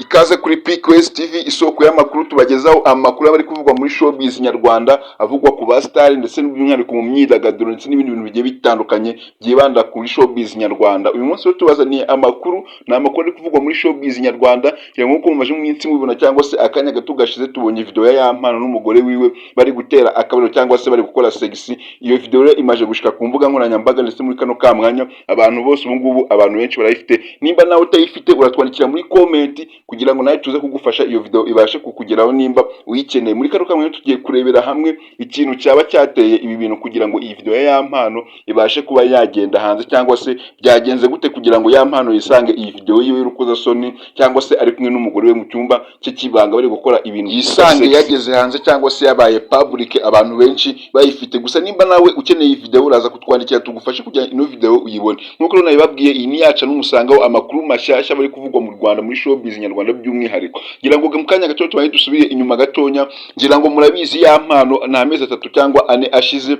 Ikaze kuri PQS TV, isoko y'amakuru. Tubagezaho amakuru aba ari kuvugwa muri showbiz nyarwanda, avugwa ku basitari ndetse n'by'umwihariko mu myidagaduro ndetse n'ibindi bintu bigiye bitandukanye byibanda kuri showbiz nyarwanda. Uyu munsi rero tubazaniye amakuru, ni amakuru ari kuvugwa muri showbiz nyarwanda. Kugira nk'uko mumaze mu minsi mubibona cyangwa se akanya gato gashize, tubonye video ya Yampano n'umugore wiwe bari gutera akabariro cyangwa se bari gukora sex. Iyo video rero imaze gushika ku mbuga nkoranyambaga, ndetse muri kano ka mwanya abantu bose, ubu ngubu abantu benshi barayifite. Nimba nawe utayifite, uratwandikira muri comment kugira ngo nawe tuze kugufasha iyo video ibashe kukugeraho nimba uyikeneye. Muri kano kamwe tugiye kurebera hamwe ikintu cyaba cyateye ibi bintu kugira ngo iyi video ya Yampano ibashe kuba yagenda hanze, cyangwa se byagenze gute kugira ngo Yampano yisange iyi video yiwe y'urukozasoni, cyangwa se ari kumwe n'umugore we mu cyumba cye cy'ibanga bari gukora ibintu, yisange yageze hanze cyangwa se yabaye public, abantu benshi bayifite. Gusa nimba nawe ukeneye iyi video, uraza kutwandikira tugufashe kugira ino video uyibone. Nk'uko rero nabibabwiye, iyi ni yacu n'umusangaho amakuru mashyashya bari kuvugwa mu Rwanda muri showbiz nyarwanda by'umwihariko. Ngira ngo mu kanya gato tubaye dusubire inyuma gatonya. Ngira ngo murabizi, Yampano nta mezi 3 cyangwa 4 ashize,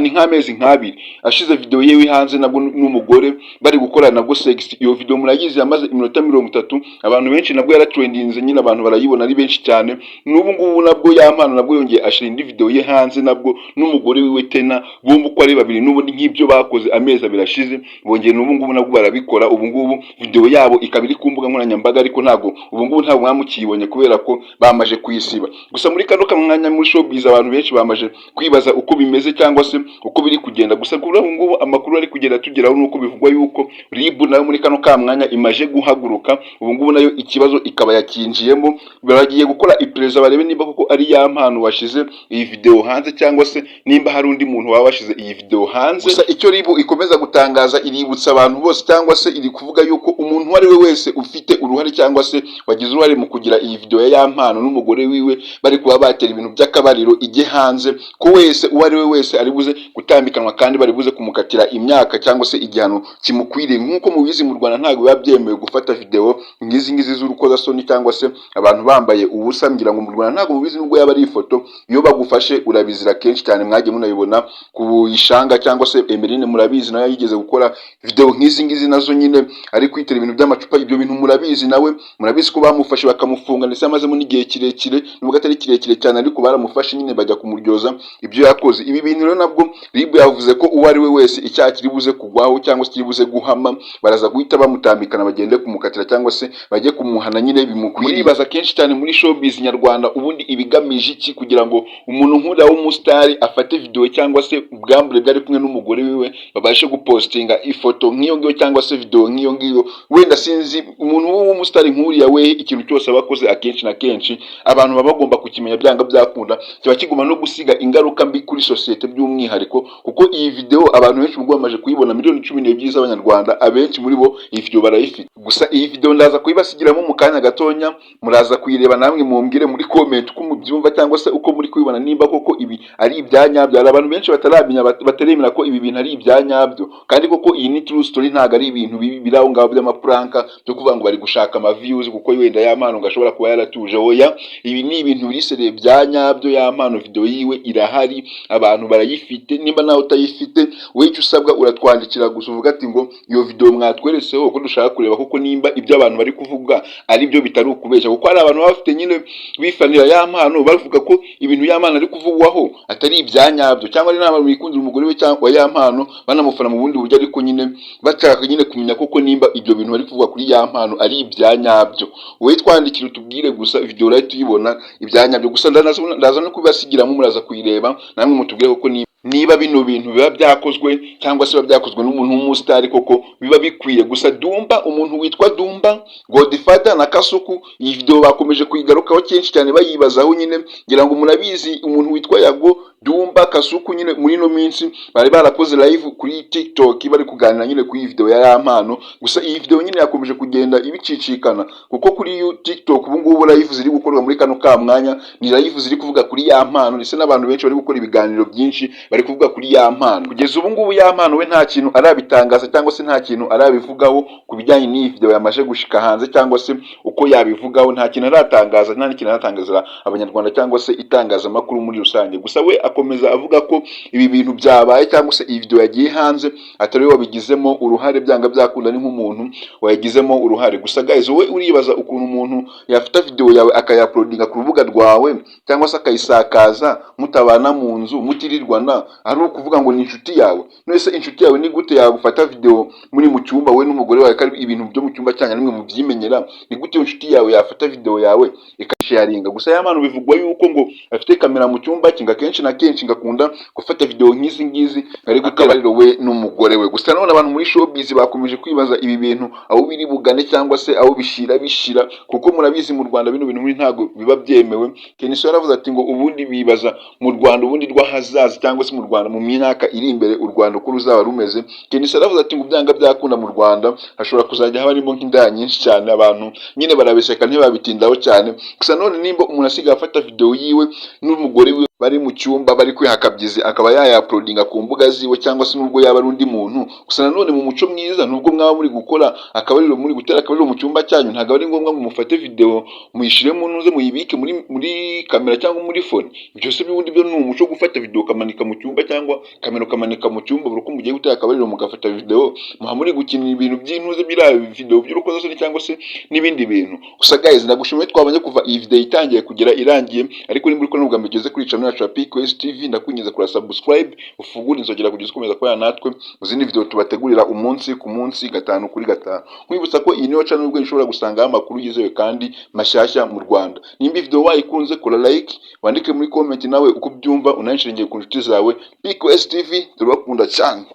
ni nk'amezi nk'abiri ashize, video yewe hanze nabwo n'umugore bari gukora nabwo sex. Iyo video murayizi, yamaze iminota 30. Abantu benshi nabwo yaratrendinze nyine, abantu barayibona ari benshi cyane. N'ubu ngubu nabwo Yampano nabwo yongeye ashira indi video ye hanze nabwo n'umugore wiwe tena, bombi uko ari babiri. N'ubundi nk'ibyo bakoze amezi 2 ashize, bongeye n'ubu ngubu nabwo barabikora. Ubu ngubu video yabo ikaba iri ku mbuga nkoranyambaga, ariko ntabwo ubu ngubu ntabwo mwamukiyibonye kubera ko bamaje kuyisiba. Gusa muri kano kamwanya muri showbiz abantu benshi bamaje kwibaza uko bimeze cyangwa se uko biri kugenda. Gusa kuri ubu ngubu amakuru ari kugenda tugeraho nuko bivugwa yuko RIB nayo muri kano kamwanya imaje guhaguruka. Ubu ngubu nayo ikibazo ikaba yakinjiyemo, bagiye gukora iperereza barebe niba koko ari Yampano washize iyi video hanze, cyangwa se nimba hari undi muntu waba washize iyi video hanze. Gusa icyo RIB ikomeza gutangaza, iributsa abantu bose cyangwa se iri kuvuga yuko umuntu uwo ari we wese ufite uruhare cyangwa se wagize uruhare mu kugira iyi video ya Yampano n'umugore wiwe bari kuba batera ibintu by'akabariro ijye hanze, ko wese, uwo ari we wese, ari buze gutambikanwa kandi bari buze kumukatira imyaka cyangwa se igihano kimukwiriye. Nk'uko mubizi, mu Rwanda ntabwo biba byemewe gufata video nk'izi ngizi z'urukozasoni cyangwa se abantu bambaye ubusa. Ngira ngo mu Rwanda ntabwo mubizi, nubwo yaba ari ifoto, iyo bagufashe urabizira kenshi cyane. Mwagiye munabibona ku Ishanga cyangwa se Emeline, murabizi, nawe yigeze gukora video nk'izi ngizi nazo nyine ari kwitera ibintu by'amacupa. Ibyo bintu murabizi, nawe murabizi ko bamufashe bakamufunga, ndetse amazemo n'igihe kirekire, nubwo atari kirekire cyane, ariko baramufashe nyine bajya kumuryoza ibyo yakoze. Ibi bintu rero nabwo RIB yavuze ko uwo ari we wese icyaha kiri buze kugwaho cyangwa se kiri buze guhama, baraza guhita bamutambikana bagende kumukatira cyangwa se bajye kumuhana nyine bimukwiriye. Muribaza kenshi cyane muri showbiz nyarwanda ubundi ibigamije iki kugira ngo umuntu nk'uriya w'umusitari afate video cyangwa se ubwambure bwari kumwe n'umugore wiwe, babashe gupostinga ifoto nk'iyo ngiyo cyangwa se video nk'iyo ngiyo? Wenda sinzi, umuntu w'umusitari nk'uriya we, ikintu cyose aba akoze akenshi na kenshi abantu baba bagomba kukimenya byanga byakunda, kiba kigomba no gusiga ingaruka mbi kuri sosiyete by'umwihariko. Kuko iyi video abantu benshi ubwo bamaze kuyibona, miliyoni 12 z'abanyarwanda, abenshi muri bo iyi video barayifite. Gusa iyi video ndaza kuyibasigiramo mu kanya gatonya, muraza kuyireba namwe mumbwire muri comment uko mubyumva cyangwa se uko muri kubibona, nimba koko ibi ari ibya nyabyo. Hari abantu benshi bataramenya, bataremera ko ibi bintu ari ibya nyabyo, kandi koko iyi ni true story, ntabwo ari ibintu bibi biri aho ngaho by'amaprank byo kuvuga ngo bari gushaka ama views kuko wenda Yampano ngo ashobora kuba yaratuje. Oya, ibi ni ibintu biri sérieux bya nyabyo. Yampano video yiwe irahari, abantu barayifite. Nimba nawe utayifite, wowe icyo usabwa uratwandikira gusa uvuga ati ngo iyo video mwatweretseho ko dushaka kureba koko nimba ibyo abantu bari kuvuga ari byo, bitari ukubeshya. Kuko hari abantu baba bafite nyine bifanira Yampano, bavuga ko ibintu Yampano ari kuvugwaho atari ibya nyabyo, cyangwa ari n'abantu bikundira umugore we cyangwa Yampano, banamufana mu bundi buryo, ariko nyine bashaka nyine kumenya koko nimba ibyo bintu bari kuvuga kuri Yampano ari ibya nyabyo. Wowe twandikira utubwire gusa, video urahita uyibona ibya nyabyo. Gusa ndaza no kubibasigiramo, muraza kuyireba namwe mutubwire koko niba bino bintu biba byakozwe cyangwa se biba byakozwe n'umuntu w'umusitari koko biba bikwiye. Gusa Dumba, umuntu witwa Dumba Godfather na Kasuku, iyi video bakomeje kuyigarukaho kenshi cyane, bayibazaho nyine. Ngira ngo murabizi, umuntu witwa Yago, Dumba, Kasuku nyine muri ino minsi bari barakoze live kuri TikTok bari kuganira nyine kuri iyi video ya Yampano. Gusa iyi video nyine yakomeje kugenda ibicicikana, kuko kuri TikTok ubu ngubu live ziri gukorwa muri kano ka mwanya ni live ziri kuvuga kuri Yampano, ndetse n'abantu benshi bari gukora ibiganiro byinshi bari kuvuga kuri Yampano. Kugeza ubu ngubu Yampano we nta kintu arabitangaza cyangwa se nta kintu arabivugaho ku bijyanye n'iyi video yamaze gushika hanze, cyangwa se uko yabivugaho. Nta kintu aratangaza, nta n'ikintu aratangaza abanyarwanda cyangwa se itangazamakuru muri rusange. Gusa we Akomeza avuga ko ibi bintu byabaye cyangwa se iyi video yagiye hanze atari we wabigizemo uruhare. Byanga byakunda ni nk'umuntu wayigizemo uruhare. Gusa guys, wowe uribaza ukuntu umuntu yafata video yawe akayauploadinga ku rubuga rwawe cyangwa se akayisakaza, mutabana mu nzu, mutirirwana, ari ukuvuga ngo ni inshuti yawe? None se inshuti yawe ni gute yagufata video muri mu cyumba, wowe n'umugore wawe, ko ari ibintu byo mu cyumba cyanyu nimwe mubyimenyera? Ni gute iyo inshuti yawe yafata video yawe ikasharinga? Gusa Yampano bivugwa yuko ngo afite kamera mu cyumba cye, ngo akenshi na kenshi ngakunda gufata video nk'izi ngizi ari gutera we n'umugore we. Gusa none abantu muri showbiz bakomeje kwibaza ibi bintu aho biri bugane cyangwa se aho bishira bishira, kuko murabizi mu Rwanda bino bintu muri ntabwo biba byemewe. Kenny Sol yaravuze ati ngo ubundi bibaza mu Rwanda ubundi rw'ahazaza cyangwa se mu Rwanda mu myaka iri imbere, u Rwanda uko ruzaba rumeze. Kenny Sol yaravuze ati ngo byanga byakunda mu Rwanda hashobora kuzajya haba harimo nk'indaya nyinshi cyane. Abantu nyine barabiseka, ntibabitindaho cyane. Gusa none nimba umuntu asigaye afata video yiwe n'umugore we bari mu cyumba bari kwiha akabyizi, akaba yayauploadinga ku mbuga ziwe, cyangwa se nubwo yaba ari undi muntu, gusa nanone mu muco mwiza, nubwo mwaba muri gukora akabariro, muri gutera akabariro mu cyumba cyanyu, ntabwo ari ngombwa ngo mufate video muyishyire mu ntuze, muyibike muri kamera cyangwa muri phone. Ibyo se by'ubundi byo ni umuco, gufata video ukamanika mu cyumba cyangwa kamera ukamanika mu cyumba buri uko mugiye gutera akabariro mugafata video, muba muri gukina ibintu by'intuze, biriya video by'urukozasoni cyangwa se n'ibindi bintu? Gusa guys, ndagushimiye twabonye kuva iyi video itangiye kugera irangiye. Ariko nimba uri kubona ubwa mbere ugeze kuri channel yacu ya PQS TV, ndakwinginze kura subscribe, ufungure inzogera kugeza ukomeza kubana natwe mu zindi video tubategurira umunsi ku munsi, gatanu kuri gatanu. Nkwibutsa ko iyi niyo channel ubwo ushobora gusangaho amakuru yizewe kandi mashyashya mu Rwanda. Nimba video wayikunze, kora like, wandike muri comment nawe uko ubyumva, unansharinge ku nshuti zawe. PQS TV, turabakunda cyane.